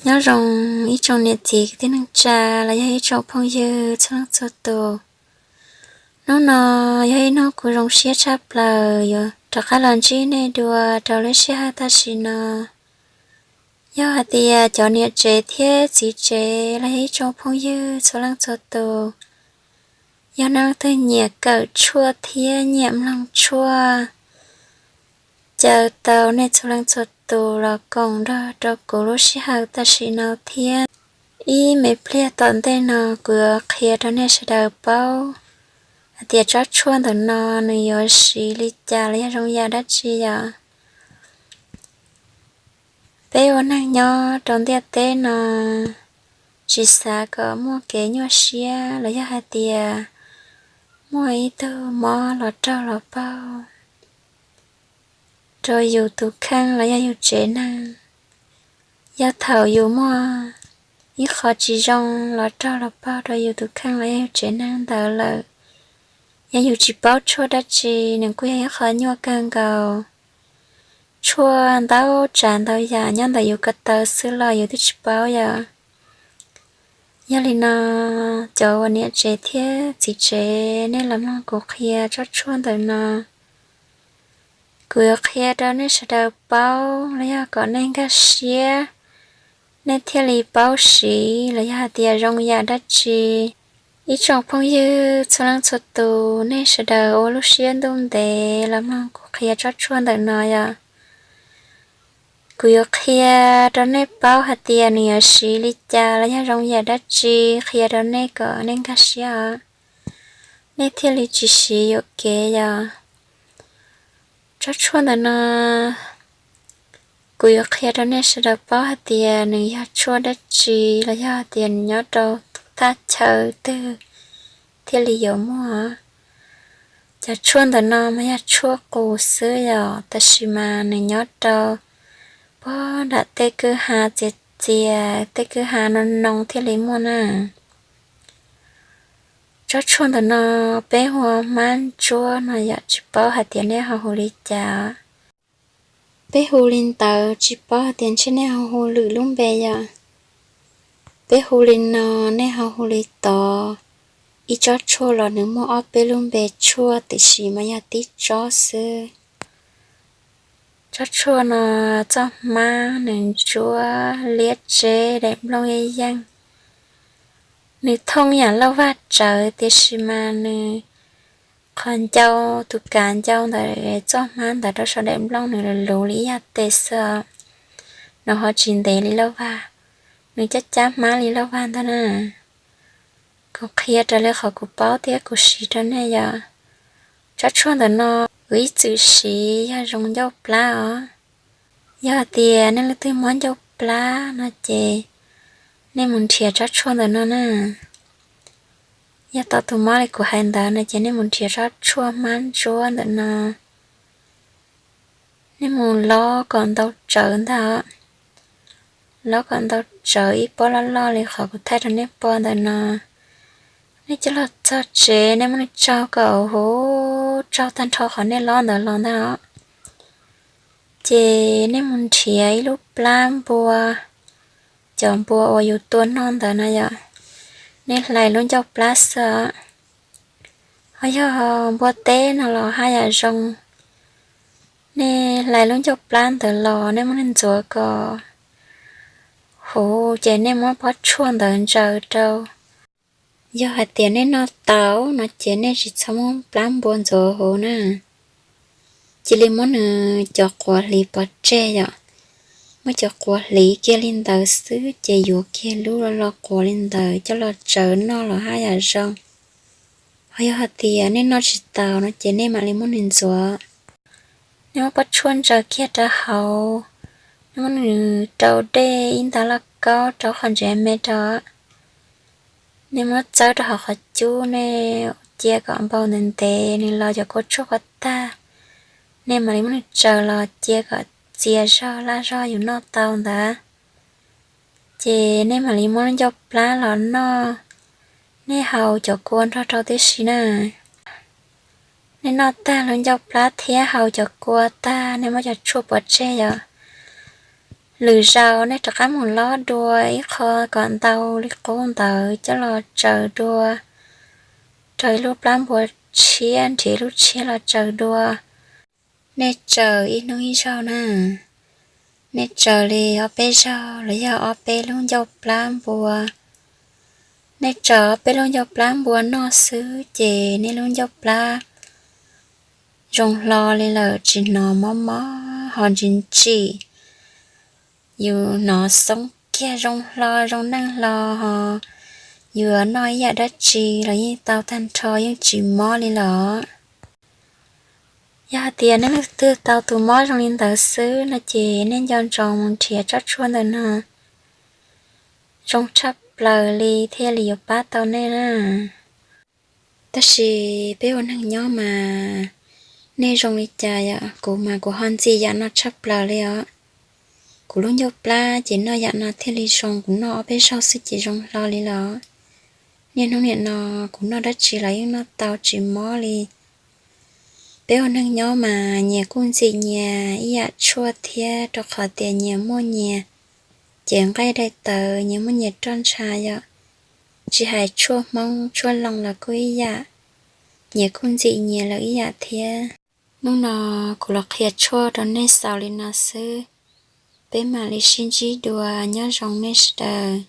Nyob zoo ib tsoom niam txiv kwv tij neej tsa los yog ib tsoom phooj ywg txhua leej txhua tus. Hnub no yog ib hnub kuv zoo siab tshaj plaws yuav rov qab los ntsib nej dua rau lub sij hawm tam sim no. Yog hais tias cov niam tsev thiab txiv tsev los yog ib tsoom phooj ywg txhua leej txhua tus, yog nej leej twg nyiam kawm tshuaj thiab nyiam mloog tshuaj, caw tau nej txhua leej txhua tus los koom nrog rau kuv lub sij hawm tam sim no thiab. Ib me pliag tom ntej no kuv yuav qhia rau nej sawv daws paub hais tias tsob tshuaj ntawm no nws yuav siv li cas los yog zoo yam dab tsi yom. Peb ua neeg nyob rau ntiaj teb no tsis xav kom muaj kev nyuaj siab los yog hais tias muaj ib tug mob los raug los paug rau yus tus kheej los yog yus tsev neeg. Yog thaum yus muaj ib qho tsis zoo los raug los paug rau yus tus kheej los yog yus tsev neeg ntawd lawm, yog yus tsis paub tshuaj dab tsi, nws kuj yog ib qho nyuaj kawg nkaus. Tshuaj ntau tsav ntau yam nyob ntawm yus ko taw xwb los yus twb tsis paub yom. Yog li no, cov uas niam tsev thiab txiv tsev, nej los mloog kuv qhia tsob tshuaj ntawm no. Kuv yuav qhia rau nej sawv daws paub los yog kom nej nkag siab, nej thiaj li paub siv los yog hais tias zoo yam dab tsi. Ib tsoom phooj ywg txhua leej txhua tus, nej sawv daws ua lub siab ntuj ntev los mloog kuv qhia tsob tshuaj ntawm no yom. Kuv yuav qhia rau nej paub hais tias nws yuav siv li cas los yog zoo yam dab tsi, qhia rau nej kom nej nkag siab os, nej thiaj li tsis siv yuam kev yom. Tsob tshuaj ntawm no kuv yuav qhia rau nej sawv daws paub hais tias nws yog tshuaj dab tsi los yog hais tias nws nyob rau thaj chaw twg thiaj li yuav muaj. Cov tshuaj ntawm no mas yog tshuaj qus xwb yom, tab sis mas nws nyob rau puag nram tej kwj ha txias txias, tej kwj ha no noo thiaj li muaj na. Tsob tshuaj ntawm no peb hu ua hmab ntsuab no yom, tsis paub hais tias nej ho hu li cas. Peb hu li ntawd tsis paub hais tias ntshe nej ho hu lwm lub npe yom. Peb hu li no, nej ho hu li tod. Ib tsob tshuaj los nws muaj ob peb lub npe tshuaj, tiam sis mas yog tib tsob xwb. Tsob tshuaj no txoj hmab nws ntsuab liab tseb daim nplooj yeej yeej. Nws thooj yam lauj vag tsawv, tiam sis mas nws qhov ncau, tus kav ncau ntawm txoj hmab ntawd rau saum daim nplooj nws luv luv li ib yam tes xwb os. Nws ho tsis ntev li lauj vag, nws cab cab hmab li lauj vag ntag na. Kuv qhia raws li qhov kuv paub thiab kuv siv rau nej yom. Tsob tshuaj ntawm no kuv ib txwm siv yog zoo ncauj plab os. Yog tias nej leej twg mob ncauj plab no ces nej mus nrhiav tsob tshuaj ntawm no na. Yog tau tus mob li kuv hais ntawd no ces nej mus nrhiav tsob tshuaj hmab ntsuab ntawm no. Nej mus lob kom ntau tsawv ntag. Lob kom ntau tsawv ib pob loj loj li qhov kuv thaij rau nej pom ntawm no. Nej coj los txog tsev nej muab nws tsaug kom huv, tsaug tag nrho qhov nej lob ntawd los ntag os. Ces nej mus nrhiav ib lub plab npua, cov npua uas yus tua noj ntawd na yom. Nej hlais lub ncauj plab xwb os. Ho yog npua teb no los haj yam zoo. Nej hlais lub ncauj plab ntawd los nej muab nws ntxuav kom huv ces nej muab pob tshuaj ntawd ntsaws rau. Yog hais tias nej noj tau no ces nej tsis txhob muab plab npua ntxuav huv na. Cia li muab nws cov quav hliv pov tseg yom. Muab cov quav hliv kiag li ntawd xwb ces yuav kiag lub lo lo quav li ntawd coj los tsaws noj los haj yam zoo. Ho yog hais tias nej noj tsis taus no ces nej mam li muab nws ntxuav. Nej muab pob tshuaj ntsaws kiag rau hauv, nej muab nws rau dej ib nta lauj kaub rau qhov ntsev me rau. Nej muab txawb rau hauv qhov cub, nej cia kom npau ntev ntev nws los cov kua tshuaj ko tag, nej mam li muab nws tsaws los cia kom txias zog laj zog yus noj tau ntawd. Ces nej mam li muab lub ncauj plab los noj, nej haus cov kua nrog rau tib si na. Nej noj tag lub ncauj plab thiab haus cov kua tag, nej muab cov tshuaj pov tseg yom. Lwm zaus nej rov qab mus lob dua ib qho kom ntau li qub ntawd coj los tsaws dua, rau ib lub plab npua tshiab, nrhiav ib lub tshiab los tsaws dua. Nej tsaws ib hnub ib zaug na, nej tsaws li ob peb zaug los yog ob peb lub ncauj plab npua. Nej tsaws ob peb lub ncauj plab npua noj xwb ces nej lub ncauj plab zoo hlo li lawm, tsis hnov mob mob ho ntsim ntsim. Yus hnov xoob kiag zoo hlo zoo neej hlo ho, yus noj ib yam dab tsi los yeej tau tag nrho, yeej tsis mob li lawm. Yog hais tias nej leej twg tau tus mob zoo li ntawd xwb no ces nej nco ntsoov mus nrhiav tsob tshuaj ntawm no, zoo tshaj plaws li thiaj li yuav pab tau nej na. Tab sis peb ua neeg nyob mas, nej zoo li cas yom, kuv mas kuv ho ntxim yam no tshaj plaws li os. Kuv lub ncauj plab ces noj yam no thiaj li zoo, kuv noj ob peb zaug xwb ces zoo hlo li lawm. Niaj hnub nim no kuv noj dab tsi los yeej noj tau tsis mob li. Peb ua neeg nyob mas nyias kuj ntxim nyias ib yam tshuaj thiab, rau qhov tias nyias muaj nyias cev nqaij daim tawv, nyias muaj nyias roj ntsha yom. Tsis hais tshuaj Hmoob tshuaj Loos los kuj ib yam, nyias kuj ntxim nyias lawm ib yam thiab. Hnub no kuv los qhia tshuaj rau nej xaus li no xwb, peb mam li sib ntsib dua, nyob zoo nej sawv daws.